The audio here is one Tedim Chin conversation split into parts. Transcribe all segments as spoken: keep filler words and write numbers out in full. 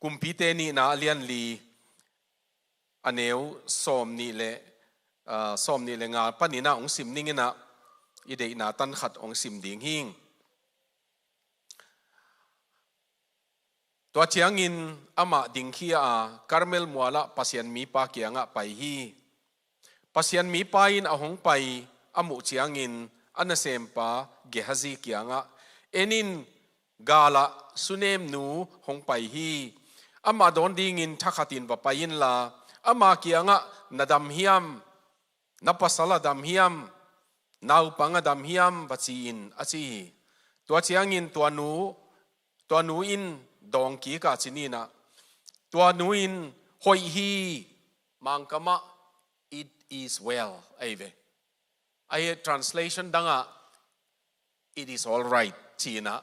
Kumpite nihna a lian li, a neu sawm nih le, ah, sawm nih le nga panin ah hong sim ning in ah, i deihna tan khat hong sim ding hing. Tua ciangin amah dingkhia a, Karmel mualah Pasian mipa kiangah pai hi. Pasian mipa in a hong pai a muh ciangin a nasempa Gehazi kiangah, "En in, galah sunemnu hong pai hi. Amah dawn dingin thakhatin va pai inla, ama kiangah, 'Na dam hiam? Na pasal a dam hiam? Naupang a dam hiam?' va ci in," a ci hi. Tua ciangin tua nu, tua nu in dawng kik a, ci ni in ah, tua nu in, "Hoih hi," Mangkam ah, "It is well," ahi ve. Ahi, translation dang ah, "It is all right," ci in ah.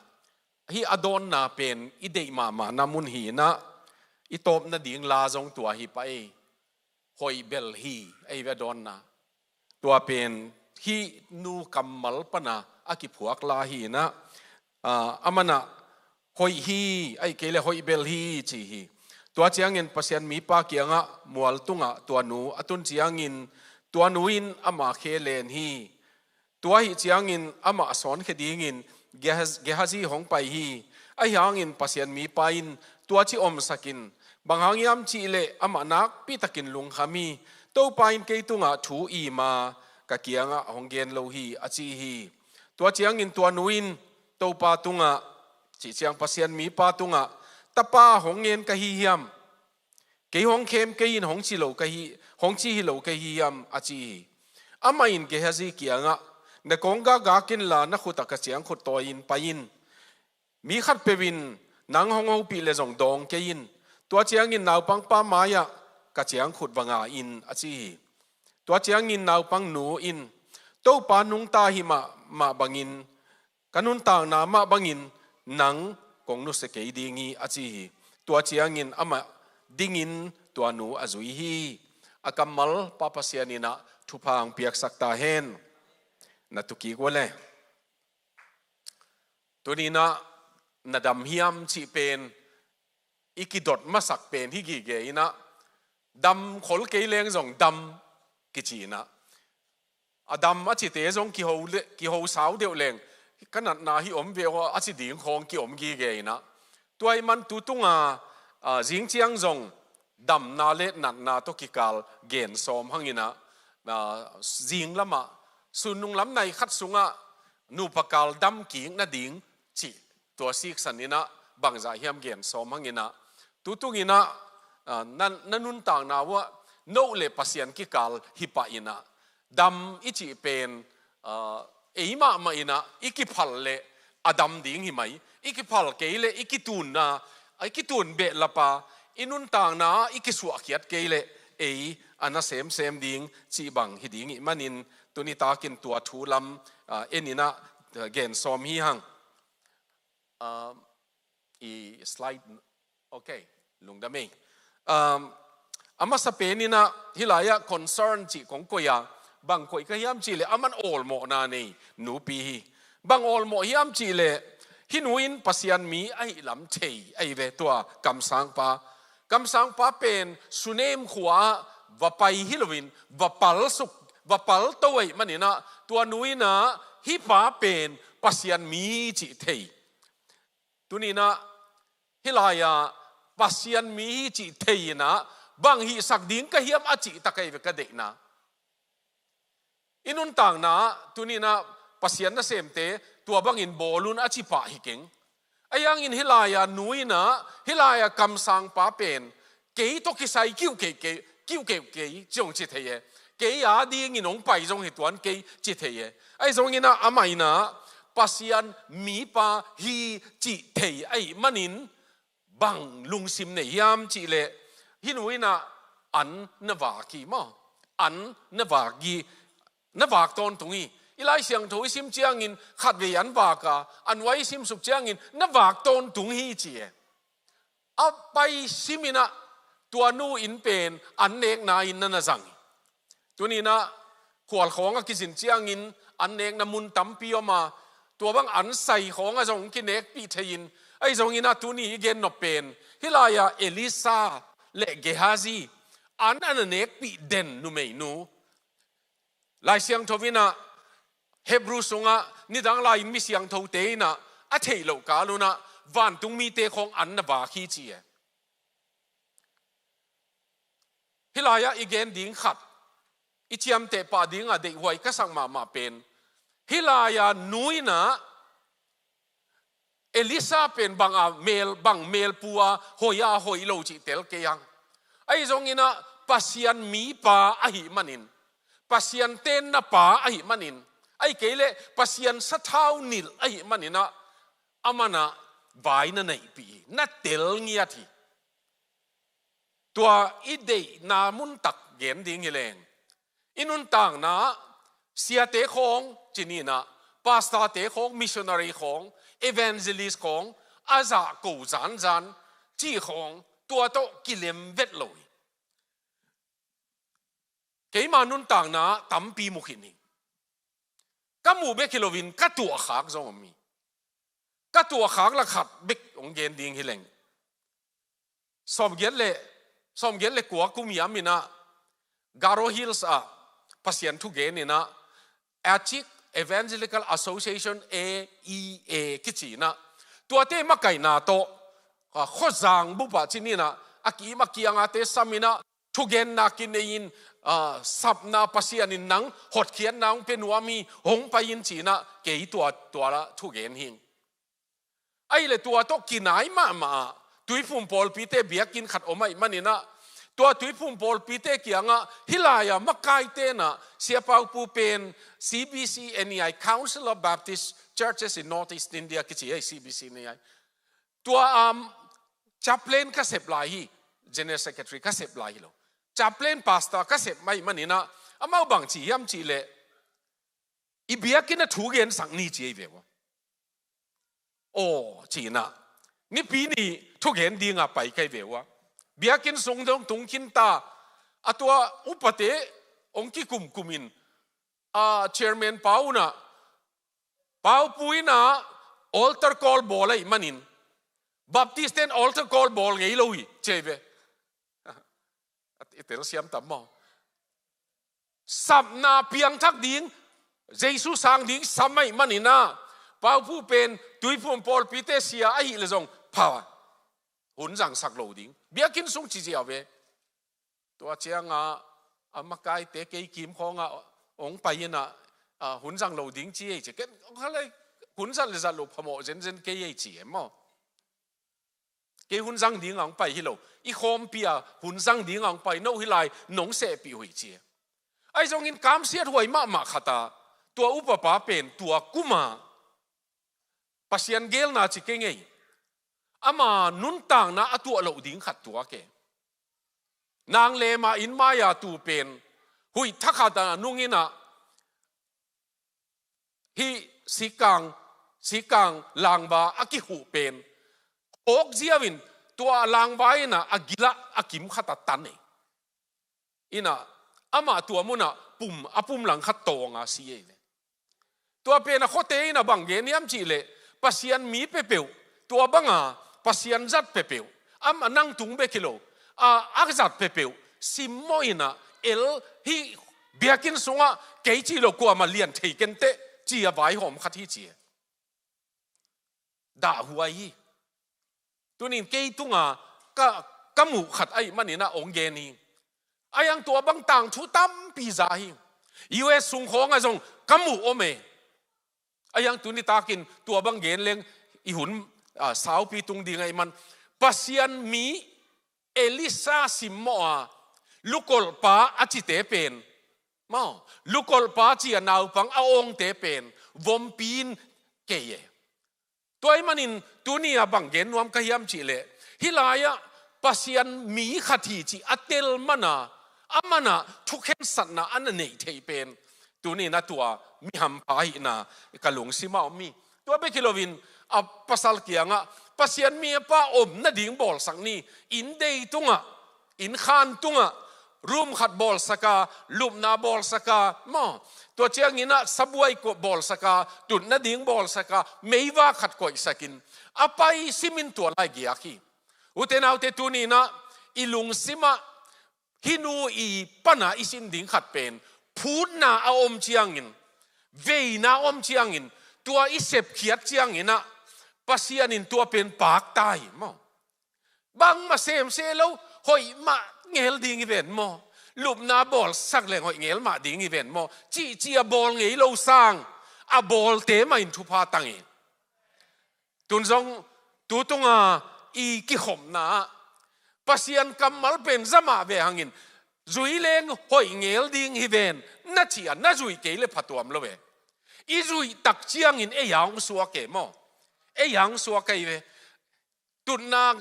Hih a dawnna pen i deih mahmahna mun hi in ah, i tawpna ding la zong tua hi pah ei. "Hoih bel hi," ahi ve a dawnna. Tua pen hih nu kammal pan a a kiphuak la hi in ah, ah, aman ah, "Hoih hi," ahih kei leh, "Hoih bel hi," ci hi. Tua ciangin Pasian mipa kiangah mual tungah tua nu a tun ciangin tua nu in ama khe len hi. Tua ahih ciangin amah a sawnkhia dingin Gehaz-, Gehazi hong pai hi. Ahi hangin Pasian mipa in, "Tua ci omsak in. Bang hang hiam cih leh amah nakpi takin lungkham hi. Topa in kei tungah thu im a, ka kiangah hong gen lo hi," a ci hi. Tua ciangin tua nu in Topa tungah, cih ciang Pasian mipa tungah, "Tapa hong ngen ka hi hiam? Kei hong khem kei in hong ci lo ka hi, hong ci hi lo ka hi hiam?" a ci hi. Amah in Gehazi kiangah, "Na kawng gakgak inla, na khut ah ka ciangkhut tawi-in pai in. Mi khatpeuh in nang hong hopih leh zong dawng kei in. Tua ciangin naupangpa mai-ah ka ciangkhut va nga in," a ci hi. Tua ciangin naupang nu in, "Topa nungta hi mah, mah bangin, ka nuntakna mah bangin nang kong nusia kei ding hi," a ci hi. Tua ciangin amah dingin tua nu a zui hi. A kammal Pa Pasian in ah thupha hong piaksak ta hen. Na tu kik uh le. Tuni in ah, "Na dam hiam?" cih pen i kidot masak pen hi gige in ah, dam khol kei leng zong dam kici in ah, a dam a cite zong kiho le, kiho sau deuh leng, "Ka natna hi om ve aw," a ci ding khawng kiom gige in ah. Tua ahih man tu tunga, a, zing ciang zong damna le natna tawh kikal gen sawm hang in ah, a, zing lamah, sun nung lam nai khat sungah nupa kal dam kik nading cih, tua siksan in ah bangzah hiam gen sawm hang in ah. Tu tung in ah, a, na, na nuntakna uh ah, no le Pasian kikal hi pah in ah, dam i cih pen, a, ei mahmah in ah i kiphal leh a dam ding hi mai. I kiphal kei leh i kitunna, a, i kitun behlap a, i nuntakna i kisuahkhiat kei leh ei a na semsem ding cih bang hi ding ih manin, tuni takin tua thu lam, a, en in ah, a, gen sawm hi hang. A, i slide, ok, lungdam ei. Um, a masa pen in ah, hih lai-ah concern cih kong koih a, bang koih ka hiam cih leh, aman awlmawhna nei nupi hi. Bang awlmawh hiam cih leh, hih nu in Pasian mi ahih lam thei ahi ve, tua kamsangpa. Kamsangpa pen Sunem khua-ah va pai hi loin, va pal suk, va pal to ahih manin ah, tua nu in ah, hih pa pen Pasian mi cih thei. Tuni in ah, hih lai-ah Pasian mi hi cih thei in ah, bang hihsak ding ka hiam a cih tak ahi ve ka deihna. I nuntakna ah tuni in ah Pasian nasemte tua bangin bawl un a ci pah hi keng. Ahi hangin hih lai-ah nu in ah, hih lai-ah kamsangpa pen, "Kei tawh kisai kiuhkei kei, kiuhkei kei," ci hong ci thei e. "Kei a dingin hong pai zong hi tuan kei," ci thei e. Ahi zongin ah amah in ah Pasian mipa hi cih thei ahih manin, bang lungsim nei hiam cih leh, hih nu in ah an na vak hi maw. An na vak hi, na vak tawntung hi. I Lai Siangtho i sim ciangin khatvei an vak a, a nuai i sim suk ciangin na vak tawntung hi ci e. A pai sim in ah tua nu in pen an nekna in na na zang hi. Tuni in ah khual khawng a kizin ciangin an nekna mun tampi om a, tua bang an sai khawng ah zong kinekpih thei-in, Ahi zongin ah tuni i gen nop pen, hih lai-ah Elisha le Gehazi an a na nekpih den numeinu, Lai Siangtho in ah Hebrew sungah nidang lai-in mi siangthote in ah a theih loh kal un ah vantung mite khawng an na vak hi ci e. Hih lai-ah i gen ding khat, i ciamteh pah dingah deihhuai ka sak mahmah pen, hih lai-ah nu in ah Elisha pen bang a mel, bang melpu a hoih a hoih lo cih tel kei hang. Ahi zongin ah Pasian mipa ahih manin, Pasian tenna pa ahih manin, ahih kei leh Pasian sathau nilh ahih manin ah, aman ah vai na neihpih hi, na tel ngiat hi. Tua i deihna muntak gen ding hi leng, i nuntakna siate khawng ci ni in ah, pastorte khawng, missionary khawng, evangelist khawng, a zah ko zanzan cih khawng, tua tawh kilem vet lo hi. Keima nuntakna tampi mu khin hi. Ka muh bek hi loin ka tuahkhak zong om hi. Ka tuahkhak lak khat bek hong gen ding hi leng, sawmgiat le, sawmgiat le kua kum hiam in ah Garo Hills ah Pasian thugen in ah Achik Evangelical Association, A E A kici in ah, tuate makaihna tawh, ah, khuazang bup ah ci ni in ah, a kim a kiang a te sam in ah, thugenna kinei in, ah, sapna Pasian in nang hotkhiatna hong pia nuam hi, hong pai in ci in ah kei tua, tua la thugen hi. Ahih leh tua tawh kinai mahmah ah Tuiphum pawlpite biakinn khat om ahih manin ah, tua Tuiphum pawlpite kiangah hih lai-ah makaite in ah Sia Pau Pu pen C B C N E I, Council of Baptist Churches in North East India kici hi, C B C N E I. Tua, um, chaplain ka sep lai hi, general secretary ka sep lai hi lo. Chaplain pastor ka sep ahih manin ah, amau bang ci hiam cih leh, i biakinn ah thugensak ni ci hi ve ua. Aw, ci in ah, Nipi ni thugen dingah pai ka hi ve ua. Biakinn sung dong tung khin ta, a tua upate hong kikumkum in, a chairman pa un ah, Pau Pu in ah altar call bawl ahih manin, Baptist ten altar call bawl ngei lo hi, ci hi ve. I telsiam tam maw? Sapna piangthak ding, Jesu sang ding sam ahih manin ah, Pau Pu pen Tuiphum pawlpite sia ahih leh zong pha, hun zangsak lo ding. Biakinn sung ci ziau ve. Tua ciangah a makaite kei kim khawngah hong pai in ah, ah, hun zang lo ding ci ei ci. Ken, kha lei, hun zat le zat lo phamawh zenzen kei ei ci em maw? Kei hun zang dingah hong pai hi lo. I khawmpi ah hun zang dingah hong pai, no hih lai nong sehpih uh hi ci. Ahi zongin kamsiat huai mahmah khat ah, tua upapa pen tua kum ah Pasian geelna ci kei ngei, ama nuntakna a tuah loh ding khat tuak e. Nanglem ah inn mai-a tu pen, huih thakhat a nung in ah, hih sikkang, sikkang langva a kihuh pen, awk ziau in tua langva in ah a gil ah a kim khat ah tan e. In ah, amah tua mun ah pum, a pum lang khat tawng a si ei ve. Tua pen a khuate in ah bang gen hiam cih leh, Pasian mi peuhpeuh, tua bang a Pasian zat peuhpeuh, amah nang tung bek hi lo, a, a zat peuhpeuh simmawh in ah, el, hih biakinn sungah kei cih lo kuamah lian thei kenteh, ci a vaihawm khat hi ci e. Dahhuai hi. Tunin kei tungah ka, ka muh khat ahih manin ah hong gen hi. Ahi hang tua bang tangthu tampi za hi. U S sung khawngah zong ka muh om e. Ahi hang tuni takin tua bang gen leng i hun, ah, saupi tung ding ahih man. Pasian mi Elisha simmawh a, lukolhpa a cite pen, maw, lukolhpa ci a naupang a awngte pen vompi in kei e. Tua ahih manin tuni a bang gen nuam ka hiam cih leh, hih lai-ah Pasian mi khat hi cih a tel man a, aman ah thukhensatna a na neih theih pen, tuni in ah tua mi hampha ahihna ka lungsim ah om hi. Tua bek hi loin a pasal kiangah, Pasian mi a pa om nading bawlsak ni, inn dei tungah, inn khan tungah, Room khat bawlsak a, lupna bawlsak a, maw, tua ciangin ah sabuai bawlsak a, tut nading bawlsak a, meivak khat koihsak in, a pai simin tua lai giak hi. Ute naute, tuni-in ah i lungsim ah hih nu i pan a i sin ding khat pen, phutna a om ciangin, veina a om ciangin, tua i sepkhiat ciangin ah Pasian in tua pen pakta hi, maw. Bangmah sem se lo, hoih mah ngel ding hi ven maw. Lupna bawlsak leng hoih ngel mah ding hi ven maw, cihcih a bawl ngei lo sang, a bawlte mah in thupha tang hi. Tun zong, tu tunga i kikhopna ah Pasian kammal pen za mah ve hangin, zui leng hoih ngel ding hi ven, na ci a, na zui kei le phatuam lo ve. I zuih tak ciangin ei a hong suak e maw. Ei a hong suak ahi ve. Tutna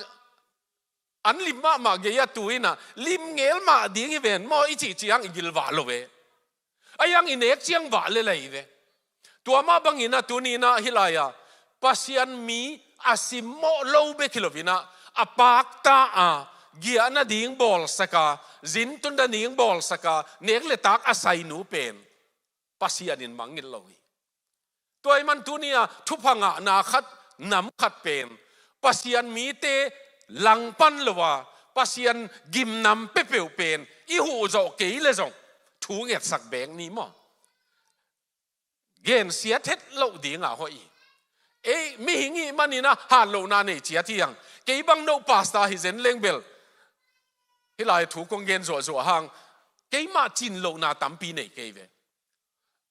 an lim mahmah gei a tu-in ah, lim ngel mah ding hi ven maw, i cih ciang i gil vah lo ve. Ahi hang i nek ciang vah lel ahi ve. Tua mah bangin ah tuni-in ah hih lai-ah Pasian mi a simmawh lo bek hi lo-in ah, a pakta a, giah nading bawlsak a, zin tun nading bawlsak a, nek le tak a sai nu pen Pasian in mangngilh lo hi. Tua ahih man tuni-a thupha ngahna khat, nam khat pen, Pasian mite langpan lo a, Pasian gimnam peuhpeuh pen i huh zawh kei le zong thu ngetsak bek ni maw. Gensiat het loh ding a hoih hi. Ei, mihing i hih manin ah hatlohna nei ciat hi hang. Kei bang no pastor hi zen leng bel, hih lai thu kong gen zuahzuah hang, keimah cin lohna tampi nei kei ve.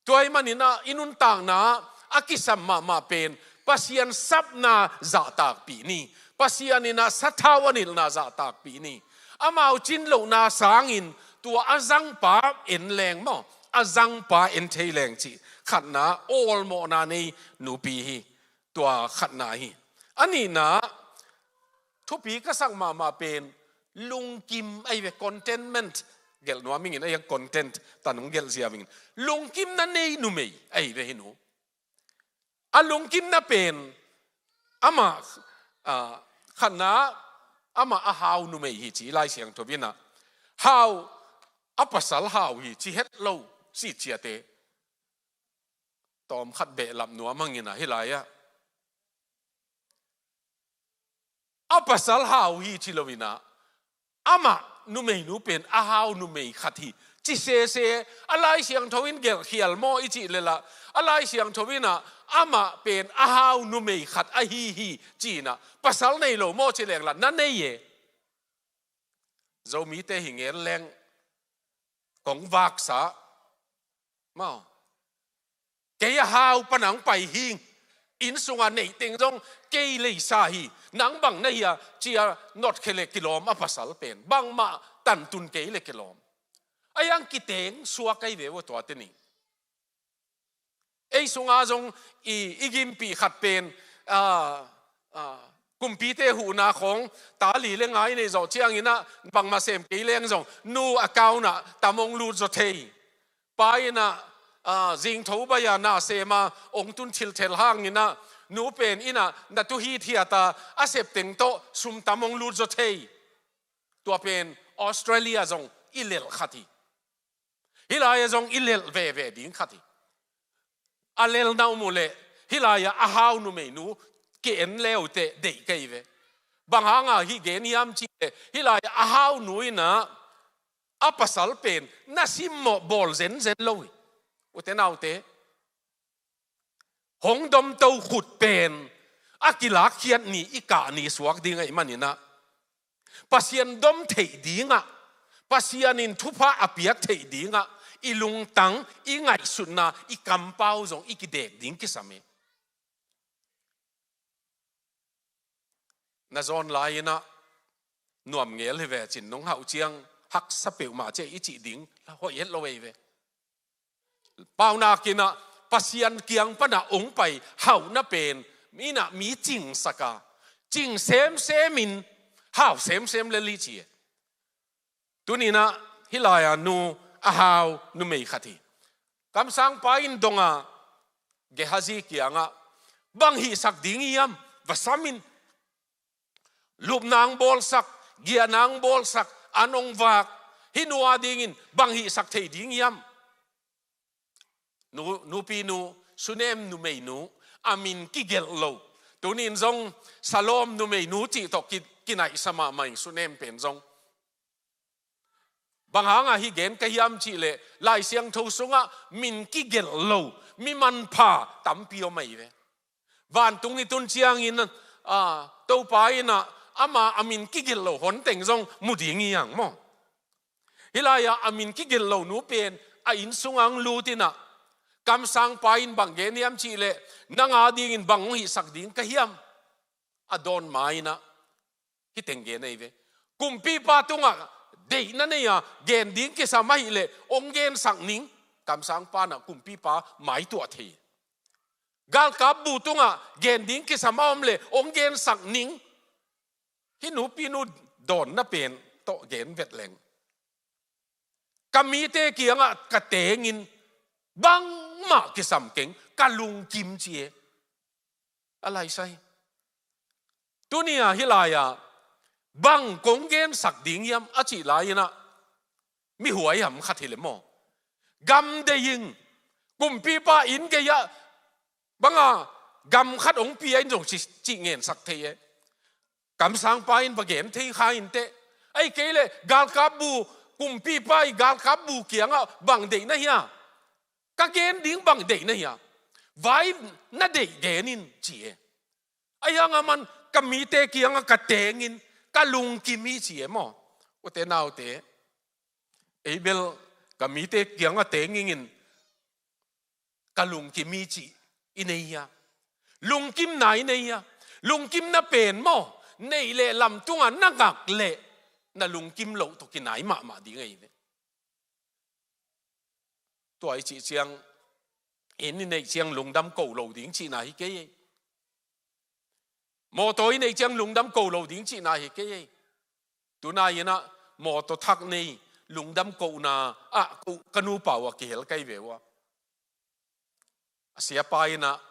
Tua ahih manin ah i nuntakna ah a kisam mahmah pen Pasian sapna zahtakpih ni. Pasian in ah sathau a nilhna zahtakpih ni. Amau cin lohna sangin tua a zangpa en leng maw, a zangpa en thei leng cih khatna, awlmawhna nei nupi hi. Tua khatna hi. A nihna, thupi ka sak mahmah pen lungkim ahi ve, contentment. Gelh nuam ing in, ahi hang content tan hong gelh ziau ing in. Lungkimna nei numei ahi ve hih nu. A lungkimna pen amah, ah, khatna, amah a hau numei hi ci Lai Siangtho in ah. Hau, a pasal hau hi ci het lo, si ciate. Tawm khat behlap nuam hang in ah hih lai-ah. A pasal hau hi ci lo-in ah, amah numeinu pen a hau numei khat hi ci sese. A Lai Siangtho in gelh khial maw i cih leh lah, a Lai Siangtho in ah amah pen a hau numei khat ahi hi ci-in ah, pasal nei lo maw ci leng lah na nei e. Zomite hi ngen leng kong vaksa maw. Kei a hau pan a hong pai hi. Inn sungah neih teng zong kei leisa hi. Nang bang na hi a ci-a notkhia le kilawm a pasal pen. Bangmah tantun kei le kilawm. Ahi hang kiteng suak ahi ve ua tuate ni. Ei sungah zong i, i gimpih khat pen, ah, ah, kumpite huhna khawng, ta li le nga i neih zawh ciangin ah, bangmah sem kei leng zong, nu account ah tam hong lut zaw thei. Pa in ah, ah, zingtho baih a na sem a, hong tun thilthel hangin ah, nu pen in ah, na tu hithiat a, a sep teng tawh, sum tam hong lut zaw thei. Tua pen Australia zong i lelh khat hi. Hih lai-ah zong i lelh veve ding khat hi. A lelhna om uh leh, hih lai-ah a hau numeinu ki-en le uh teh deih ka hi ve. Bang hangah hih gen hiam cih leh, hih lai-ah a hau nu in ah a pasal pen na simmawh bawl zenzen lo hi. Ute naute, hong domto khut pen a kilakkhiat ni, i kah ni suak ding ahih manin ah, Pasian dom theih dingah, Pasian in thupha a piak theih dingah, i lungtang, i ngaihsutna, i kampau zong i kidek ding kisam hi. Na zawn lai-in ah nuam ngel hi ve cin, nong hauh ciang haksa peuhmah ci-a i cih ding hoih het lo ei ve. Paunak in ah Pasian kiang pan a hong pai hauhna pen, mi in ah mi cingsak a, cing semsem in hau semsem lel hi ci e. Tuni-in ah hih lai-ah nu a hau numei khat hi. Kamsangpa in dong a, Gehazi kiangah, bang hihsak ding hiam, va sam in. Lupna hong bawlsak, giahna hong bawlsak, an hong vak, Hih nu a dingin bang hihsak thei ding hiam? Nu, nupinu, Sunem numeinu, a min kigelh lo. Tunin zong Salom numeinu cih tawh ki, kinaihsa mahmah ing, Sunem pen zong. Bang hangah hih gen ka hiam cih leh, Lai Siangtho sungah min kigelh lo, mi manpha tampi om ahi ve. Vantung i tun ciangin, a, Topa in ah, ama a min kigelh lo hon teng zong mu ding hi hang maw. Hih lai-ah a min kigelh lo nu pen a inn sungah hong lut in ah, kamsangpa in bang gen hiam cih leh, nang a dingin bang hong hihsak ding ka hiam? A dawn ma in ah, hih teng gen ahi ve. Kumpipa tungah deihna nei a, gen ding kisam ahih leh hong gensak ning. Kamsangpa in ah kumpipa maituah thei. Galkap bu tungah gen ding kisam a om leh hong gensak ning. Hih nupinu dawnna pen tawh gen vet leng, ka mite kiangah ka tengin bangmah kisam keng, ka lungkim ci e. A lai sa hi. Tuni-a hih lai-ah bang kong gensak ding hiam a cih lai-in ah, mi huaiham khat hi leh maw, gam deih ing, kumpipa inn gei-ah banga gam khat hong pia in zong ci, cih ngensak thei e. Kamsangpa in va gen thei kha inteh. Ahih kei leh galkap bu, kumpipa i galkap bu kiangah bang deihna hia? Ka gen ding bang deihna hia? Vai na deih gen in ci e. Ahi hang a man ka mite kiangah ka tengin ka lungkim hi ci e maw. Ute naute, ei bel ka mite kiangah tengin ka lungkim hi cih i nei hia? Lungkimna i nei hia? Lungkimna pen maw, neih leh lam tungah na ngak leh na lungkim loh tawh kinai mahmah ding ahi ve. Tua i cih ciang, inn i neih ciang lungdam ko lo ding cihna hi kei ei. Mawtaw i neih ciang lungdam ko lo ding cihna hi kei ei. Tunai in ah mawtaw thak nei, lungdam kohna ah ko, ka nupa uh a kihel kei ve uh a. A siapa in ah,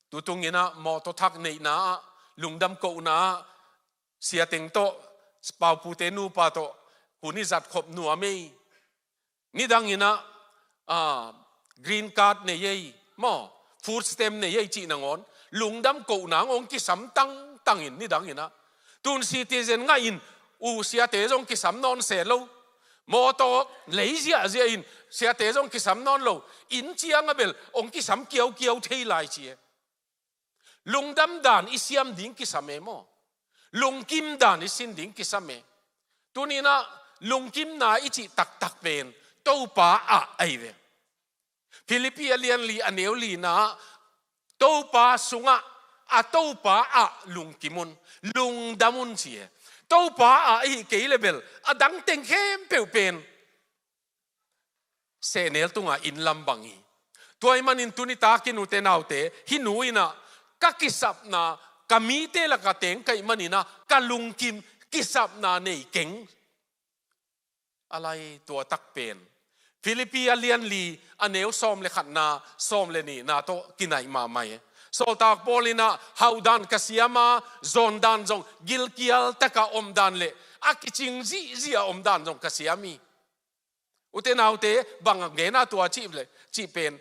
tutung in ah mawtaw thak neihna ah, lungdam kohna ah, siateng tawh, paupute nupa tawh hun i zat khop nuam ei. Nidang in ah, a, green card nei ei maw, food stamp nei ei cih nangawn, lungdam kohna hong kisam tangtang in nidang in ah. Tun citizen ngah in, u siate zong kisam nawn se lo. Mawtaw lei ziahziah in siate zong kisam nawn lo. Inn ciang a bel hong kisam kiaukiau thei lai ci e. Lungdam dan i siam ding kisam e maw. Lungkim dan i sin ding kisam e. Tuni in ah lungkimna i cih taktak pen Topa ah ahi ve. Philippi a lian li a neu lina ah, Topa sungah, a Topa ah lungkim un, lungdam un ci e. Topa ah ahih kei leh bel a dang teng khempeuh pen sehnel tungah inn lam bang hi. Tua ahih manin tuni takin ute naute, hih nu in ah ka kisapna, ka mite lakah teng ka hih manin ah ka lungkim, kisapna nei keng. A lai tua tak pen Philippi a lian li a neu sawm le khatna, sawm le nihna tawh kinaih mahmah e. Sawltak Paul in ah hauhdan ka siam a, zawndan zong gilkial taka omdan le a kicing zihziah omdan zong ka siam hi. Ute naute, bang a gen a tua cih leh, cih pen,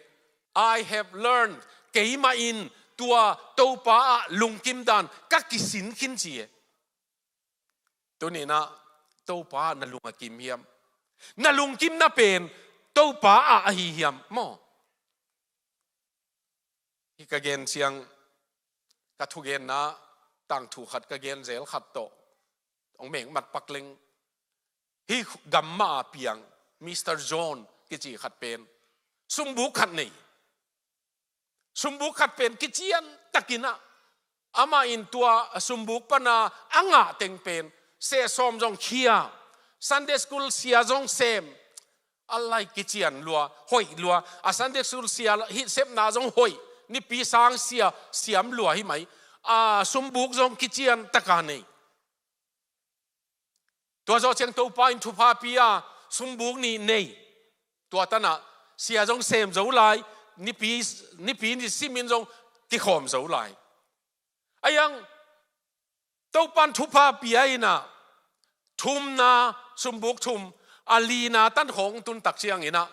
"I have learned," keimah in tua Topa ah lungkim dan ka kisin khin ci e. Tuni in ah Topa ah na lung a kim hiam? Na lungkimna pen Topa ah ahi hiam maw? Hih ka gen ciang, ka thugenna tangthu khat ka gen zel khat tawh hong mekmat pak leng, hih gam mah a piang Mister John kici khat pen sumbuk khat nei. Sumbuk khat pen kician takin ah, amah in tua sumbuk pana a ngah teng pen seh sawm zong khia, Sunday school sia zong sem, a lai kician lua, hoih lua, a Sunday school sia hih sepna zong hoih, nipi sang sia siam lua hi mai, a sumbuk zong kician taka nei. Tua zawh ciang Topa in thupha pia, sumbuk nih nei. Tua tan ah sia zong sem zo lai, nipi, nipi ni simin zong kikhawm zo lai. Ahi hang Topa in thupha pia in ah, thumna, sumbuk thum, A lina tan khawng tun tak ciangin ah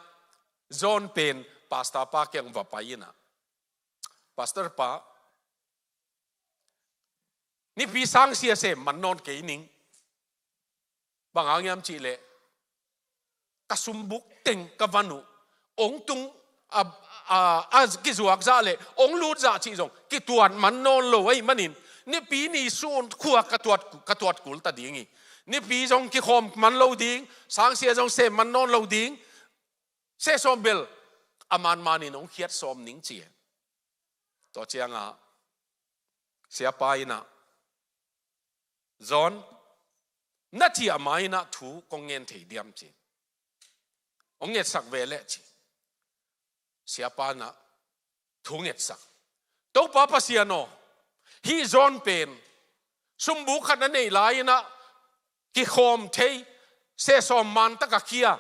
John pen pastor pa kiang va pai in ah, "Pastor pa, Nipi sangsia sem man nawn kei ning. Bang hang hiam cih leh ka sumbuk teng ka van uh hong tung a, a, a kizuak zah leh hong lut zah cih zong kituat man nawn lo ahih manin, Nipi ni sun khua ka tuat, ka tuat kul ta ding hi. Nipi zong kikhawm man lo ding, sangsia zong sem man nawn lo ding. Seh sawm bel a manmanin hong khiat sawm ning," ci hi. Tua ciangah siapa in ah, "John, na ciah ma in ah thu kong ngen thei diam?" ci. "Hong ngetsak ve leh," ci. Siapa in ah thu ngetsak. "Topa Pasian aw, hih John pen sumbuk khat na neih lai in ah kikhawm thei, seh sawm man tak a khia,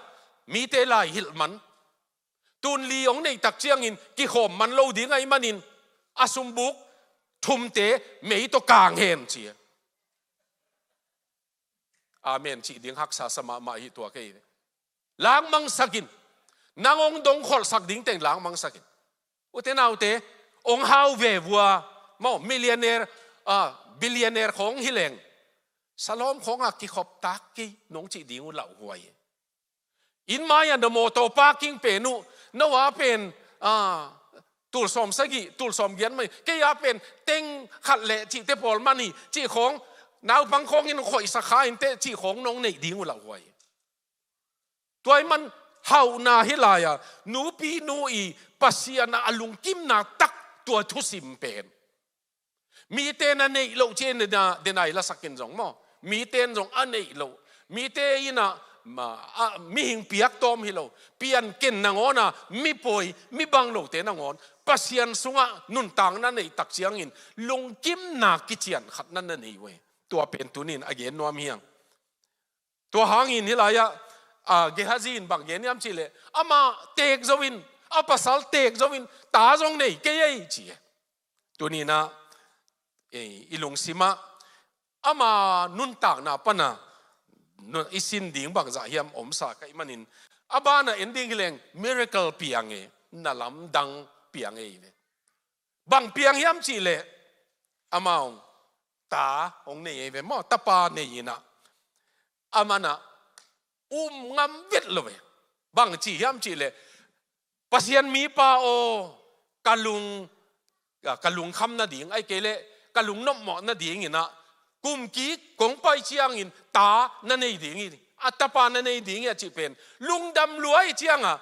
mite lai hilh man. Tun li hong neih tak ciangin kikhawm man lo ding ahih manin a sumbuk thumte mei tawh kang hen," ci hi. Amen cih ding haksa sa mahmah hi tua kei. "Langmangsak in. Nang hong dongkholhsak ding teng langmangsak in. Ute naute, hong hau ve vua, maw, millionaire, ah, billionaire khawng hi leng, salawm khawngah kikhop tak kei nong cih ding uh lauhuai hi. Inn mai-ah na mawtaw parking pen uh, no a pen, ah, tul sawm sagih, tul sawm giat mai, kei a pen teng khat leh cihte pawl man hi," cih khawng, naupang khawngin khoihsak kha inteh cih khawng nong neih ding uh lauhuai hi. Tua ahih man hauhna hi lai-a, nupi nu i Pasian ah a lungkimna tak tua thusim pen. Mite na neih loh ci-in dena, dena i lasak in zong maw, mite in zong a neih loh. Mite in ah, ma, a, mihing piak tawm hi lo, pianken nangawn a, mi pawi, mi bang lote nangawn, Pasian sungah nuntakna neih tak ciangin lungkimna kician khat na na nei uh hi. Tua pen tunin a gen nuam hi hang. Tua hangin hih lai-ah, a, Gehazi in bang gen hiam cih leh, amah teek zo in, a pasal teek zo in, ta zong nei kei ei ci hi. Tuninah, eh, i lungsimah ama nuntakna panah nu-, i sin ding bangzah hiam omsa ka hih manin, a banah en ding hi leng miracle piang e, na lamdang piang e hi ve. Bang piang hiam cih leh, amau ta hong nei e ve maw, tapa nei inah, amanah um ngam vet lo ve. Bang ci hiam cih leh, Pasian mipa aw, ka lung, ka lungkham nading, ahih kei leh ka lungnopmawh nadinginah, kum kik kong pai ciangin ta na nei ding hi, a tapa na nei ding hi a cih pen, lungdam lua ahih ciangah,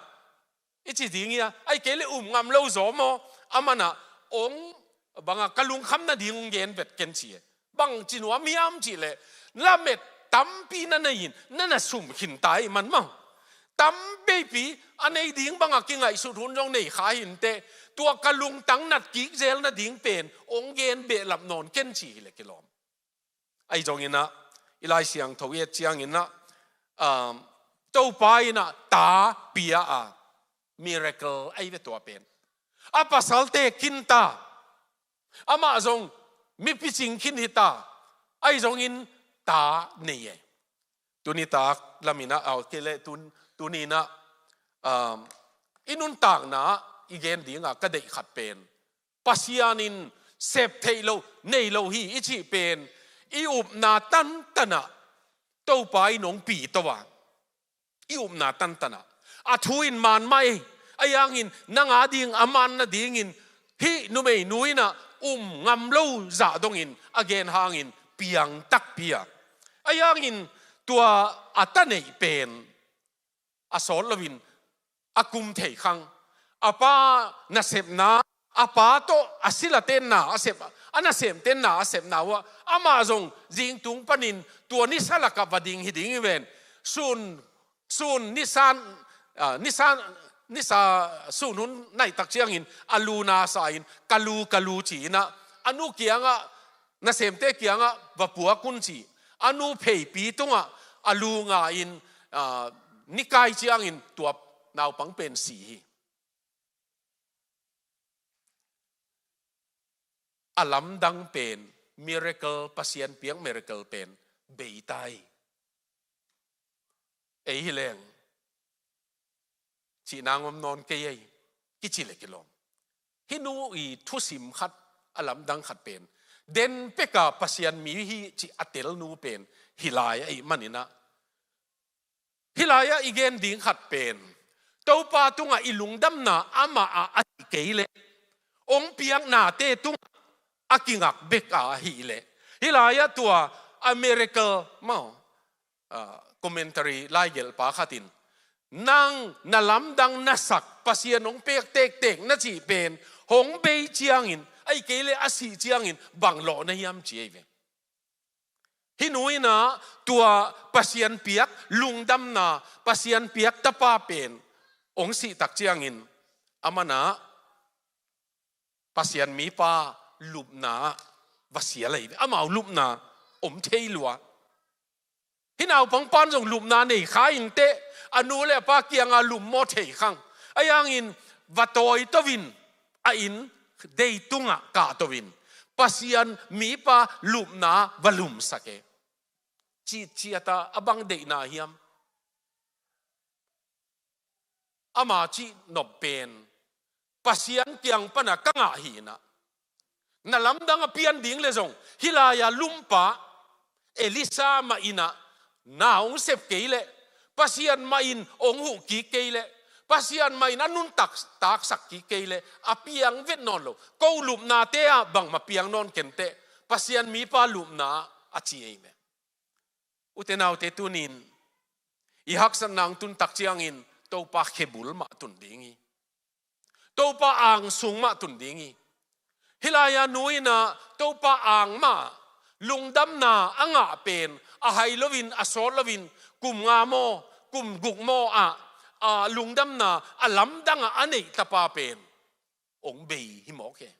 i ci ding hi a, ahih kei leh um ngam lo zaw maw, amanah hong, bangah ka lungkham nading hong gen vet ken ci hi. Bang ci nuam hiam cih leh, lamet tampi na nei in, na na sum khin ta ahih man maw. Tam veipi a nei ding bangah kingaihsut hun zong nei kha hi inteh, tua ka lungtang nat kik zel nading pen hong gen behlap nawn ken ci hi leh kilawm. Ahi zonginah, i Lai Siangtho i et cianginah, um, Topa inah ta pia a, miracle ahi ve tua pen. A pasal teek khin ta, amah zong mi picing khin hi ta, ahi zongin ta nei e. Tuni tak laminah, au, kei leh tun, tuninah, um, i nuntakna i gen dingah ka deih khat pen, Pasian in sep theih loh, nei lo hi i cih pen, i upna tantanah Topa in hong pi to a, i upna tantanah a thu in man mah ei, ahi hangin nang ading a man nadingin hih numeinu inah um ngam lo zah dongin a gen hangin piang takpi a. Ahi hangin tua a ta neih pen a sawt loin a kum thei khang, a pa nasepna, a pa tawh a silate na a sep, a nasemte na a sepna uh ah, amah zong zingtung panin tua nisa lakah va ding hi ding hi ven. Sun, sun nisan, ah, nisan, nisa sun hun naih tak ciangin a lu na sa-in, "Ka lu, ka lu," ci-inah a nu kiangah, nasemte kiangah va puak un ci. A nu pheipi tungah a lu nga-in, ah, ni kai ciangin tua naupang pen si hi. A lamdang pen, miracle, Pasian piak miracle pen bei ta hi. ei hi leng cih nang om nawn kei ei, kici le kilawm. Hih nu i thusim khat, a lamdang khat pen, den peka Pasian mi hi cih a tel nu pen hih lai ahih manin ah, hih lai-ah i gen ding khat pen, Topa tungah i lungdamna amah ah a hih kei leh, hong piaknate tungah a kingak bek a ahih leh, hih lai-ah tua a miracle maw, ah, commentary laigelhpa khat in, nang na lamdang na sak, Pasian hong pek tektek na cih pen hong bei ciangin, ahih kei leh a sih ciangin bang lawh na hiam, ci ei ve. Hih nu in ah tua Pasian piak lungdamna, Pasian piak tapa pen hong sih tak ciangin, aman ah Pasian mipa lupna ah va sial ei ve. Amau lupna om thei lua. Hih naupang pan zong lupna nei kha inteh, a nu le a pa kiangah lupmawh thei khang. Ahi hangin va tawi to in, a inn dei tungah kah to in, Pasian mipa lupna va lumsak e. Citciat a, a bang deihna hiam? Ama cih nop pen, Pasian kiang pana ka ngah hi in ah, na lamdang a pian ding le zong, hih lai-a lumpa Elisha mah in ah na hong sep kei leh, Pasian mah in hong huh kik kei leh, Pasian mah in a nuntak taksak kik kei leh, a piang vet nawn lo. Ko lupnate ah bangmah piang nawn kenteh, Pasian mipa lupna a ci ei ve. Ute naute, tunin i haksatna hong tun tak ciangin Topa khebul mah tun ding hi. Topa angsung mah tun ding hi. Hih lai-a nu in ah Topa ang mah, lungdamna a ngah pen, a hai loin, a sawt loin, kum nga maw, kum guk maw ah, a lungdamna a lamdang ah a neih tapa pen hong bei hi mawk e.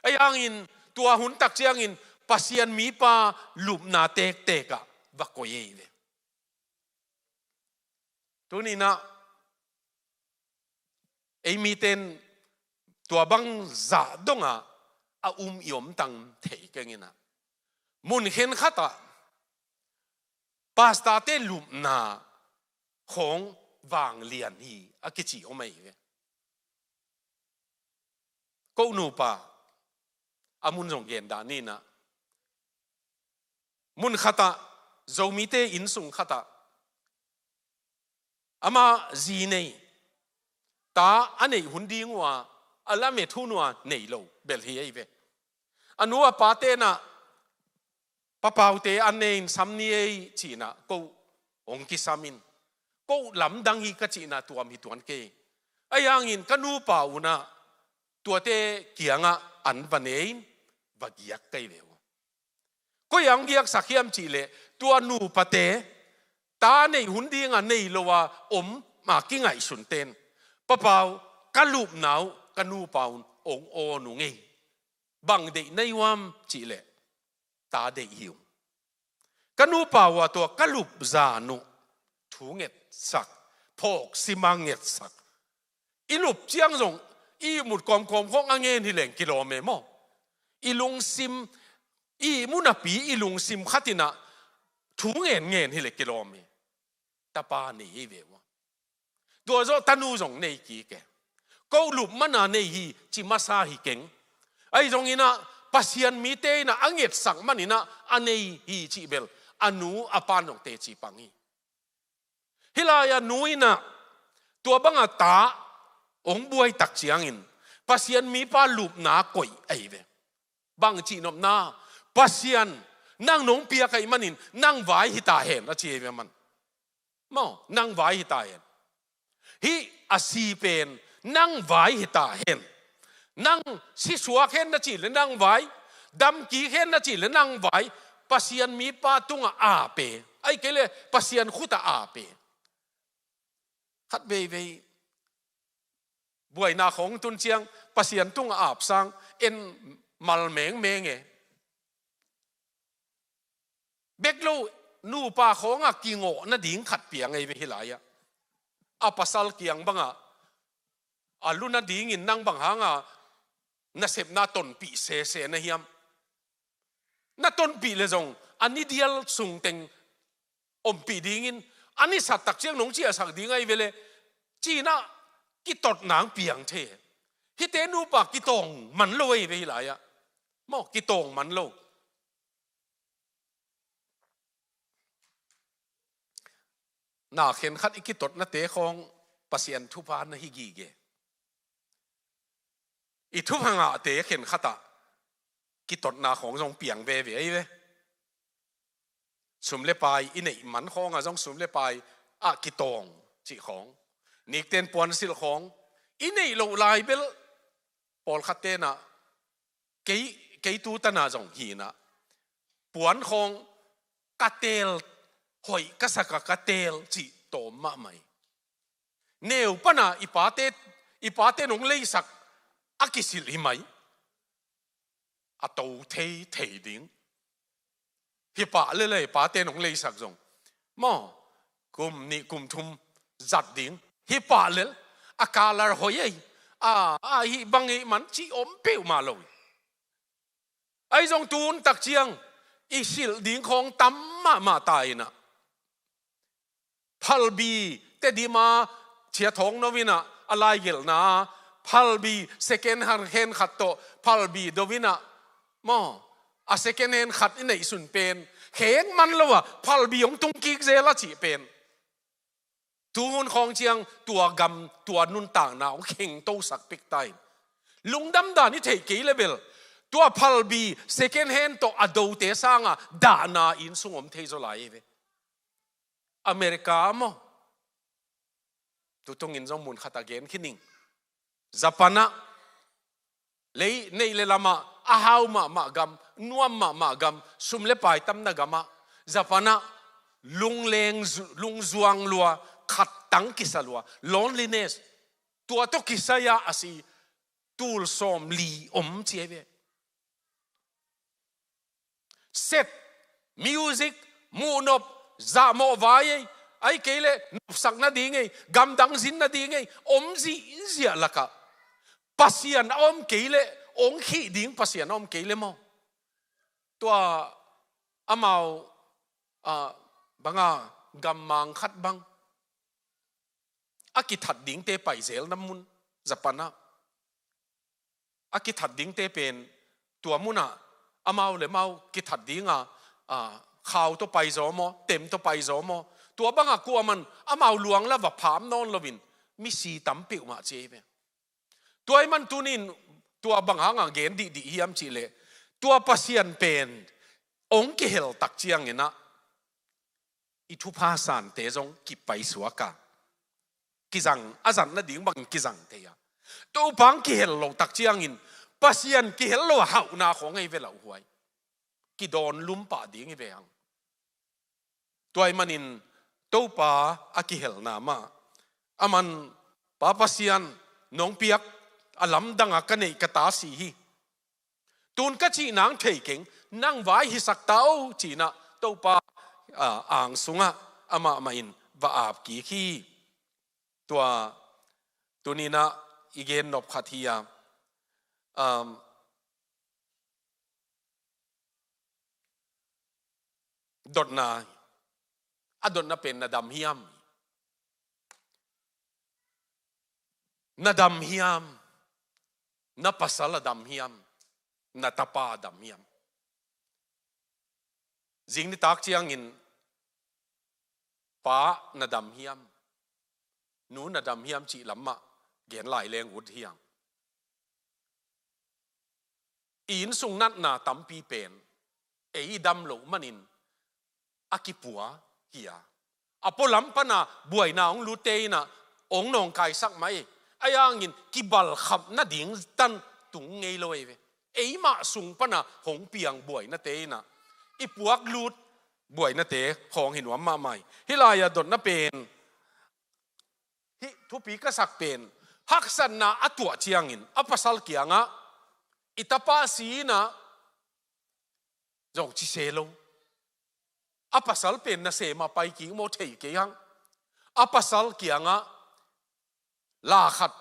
Ahi hangin tua hun tak ciangin Pasian mipa lupna tektek ah va koih ei ve. Tunin ah ei miten tua bang zah dongah a um i om tang thei keng in ah, mun khenkhat ah pastorte lupna khawng vanglian hi a kici om ahi ve. Ko nupa, a mun zong gen dah ni in ah, mun khat ah, Zomite innsung khat ah, amah zi nei, ta a neih hun ding uh a, a lamet hun uh a nei lo bel hi ei ve. A nu a pate in ah, Pa Paute an ne in sam ni ei, ci in ah ko hong kisam in, ko lamdang hi ka cihna tuam hi tuan kei. Ahi hangin ka nupa un ah tuate kiangah an va ne in va giak kei ve uh. Koi ah hong giaksak hiam cih leh, tua nupate ta neih hun ding a nei lo a om a kingaihsunte in, Pa Pau, ka lupna uh ka nupa un hong awn ung ei. Bang deih na hi uam cih leh, ta deih hi ung. Ka nupa uh a tua ka lup zan uh thu ngetsak, phawk sim a ngetsak. I lup ciang zong i ihmut kawmkawm khawng a ngen hi leng kilawm e maw. I lungsim, i ihmu napi i lungsim khat in ah thu ngenngen hi leh kilawm e. Tapa nei hi ve uh a, tua zawh tanu zong nei kik e. Ko lup man a nei hi ci masa hi keng. Ahi zongin ah Pasian mite in ah a ngetsak manin ah a nei hi cih bel a nu a pan zong teci pang hi. Hih lai-ah nu in ah tua bang a ta hong buai tak ciangin Pasian mipa lupna koih ahi ve. Bang cihnopna, Pasian, nang nong piak ahih manin nang vai hi ta hen, a ci ahi ve man. Maw, nang vai hi ta hen. Hih a si pen nang vai hi ta hen. Nang si suak hen na cih leh nang vai, dam kik hen na cih leh nang vai, Pasian mipa tungah ap e. Ahih kei leh Pasian khut ah ap e. Khat veivei buaina khawng tun ciang Pasian tungah ap sang en mal mengmeng e. Bek lo, nupa khawngah kingawh nading khat piang ahi ve hih lai-ah. A pasal kiang bangah a lu nadingin nang bang hangah nasepna tonpih sese na hiam? Na tonpih leh zong a ni dial sungteng ompih dingin A ni sat tak ciang nong ciahsak ding ahi ve le, ci-in ah kitot nang piang thei. Hihte nupa kitawng man lo ahi ve hih lai-ah. Maw, kitawng man lo. Na khenkhat i kitotnate khawng Pasian thupha na hi gige. I thupha ngahte khenkhat ah kitotna khawng zong piang veve ahi ve. Sum le pai i neih man khawngah zong sum le pai ah kitawng cih khawng, nikten puansilh khawng i neih loh lai bel pawlkhat tenah kei, kei tu tanah zong hinah puan khawng ka teel, hoih ka saka ka teel cih tawm mahmah hi. Neu pana i pate, i pate nong leisak a kisilh hi mai. A to thei thei ding. Hi pah lel a i pate nong leisak zong, maw, kum nih kum thum zat ding. Hi pah lel a color hoih ei, a, a hih bang hih man ci om peuhmah lo hi. Ahi zong tun tak ciang i silh ding khawng tam mahmah ta inah. Phalbi Tedim a Chia Thawng No inah a laigelhna, phalbi second hand khat tawh phalbi do inah, maw, a second hand khat i neihsun pen kheng man lo a phalbi hong tung kik zel a cih pen. Tu hun khawng ciang tua gam, tua nuntakna hong khengtosak pek ta in. Lungdam dan i theih kei le bel tua phalbi second hand tawh a dote sanga dahna inn sung om thei zaw lai hi ve. America maw, tutungin zong mun khat a gen khin ing. Japan ah, lei neih le lamah a hau mahmah gam, nuam mahmah gam, sum le pai tamna gamah, Japan ah lungleng zu-, lungzuang lua, khattang kisa lua, loneliness, tua tawh kisai-a a si tul sawmli om ci hi ve. Set, music, muhnop, zahmawh vai ei, ahih kei leh nopsak nading ei, gamdang zin nading ei, om zihziah lakah Pasian a om kei leh, hong khih ding Pasian a om kei leh maw, tua amau, ah, banga gammang khat bang a kithat dingte paizelna mun, Japan ah a kithat dingte pen tua munah amau le amau kithat dinga, a, khau tawh paizaw maw, tem tawh paizaw maw, tua bangah kuaman amau luang la va pham nawn loin misi tam peuhmah ci hi ve. Tua ahih man tunin tua bang hangah gen dihdih hiam cih leh, tua Pasian pen hong kihel tak cianginah i thupha sante zong kipaisuak a, kizang, a zat nading bangin kizang thei a. Topa hong kihel lo tak ciangin Pasian kihel lo a hauhna khawng ahi ve lauhuai. Kidawn lum pah ding hi ve hang. Tua ahih manin Topa a kihelna mah, aman Pa Pasian nong piak a lamdangah ka neih ka ta si hi. Tun ka cih nang thei keng, nang vai hisak ta o, ci-inah Topa, a, ang sungah amah mah in va ap kik hi. Tua tuninah i gen nop khat hi a, um, dotna, a dotna pen na dam hiam? Na dam hiam? Na pasal a dam hiam? Na tapa a dam hiam? Zing nitak ciangin pa na dam hiam, nu na dam hiam cih lam mah gen lai leng ut hi hang. I innsung natna tampi pen ei i dam loh manin a kipua hi a, a pualam pana buaina hong lutte inah hong nawngkaisak mah hi. Ahi hangin kibalkhap nading tan tung ngei lo hi ve. Eimah sung pana hong piang buainate inah i puak lut buainate khawng hi nuam mahmah hi. Hih lai-ah dotna pen, hih thupi ka sak pen, haksatna a tuah ciangin a pasal kiangah i tapa si inah zong ci se lo. A pasal pen nasem a pai kik maw, thei kei hang. A pasal kiangah la khat,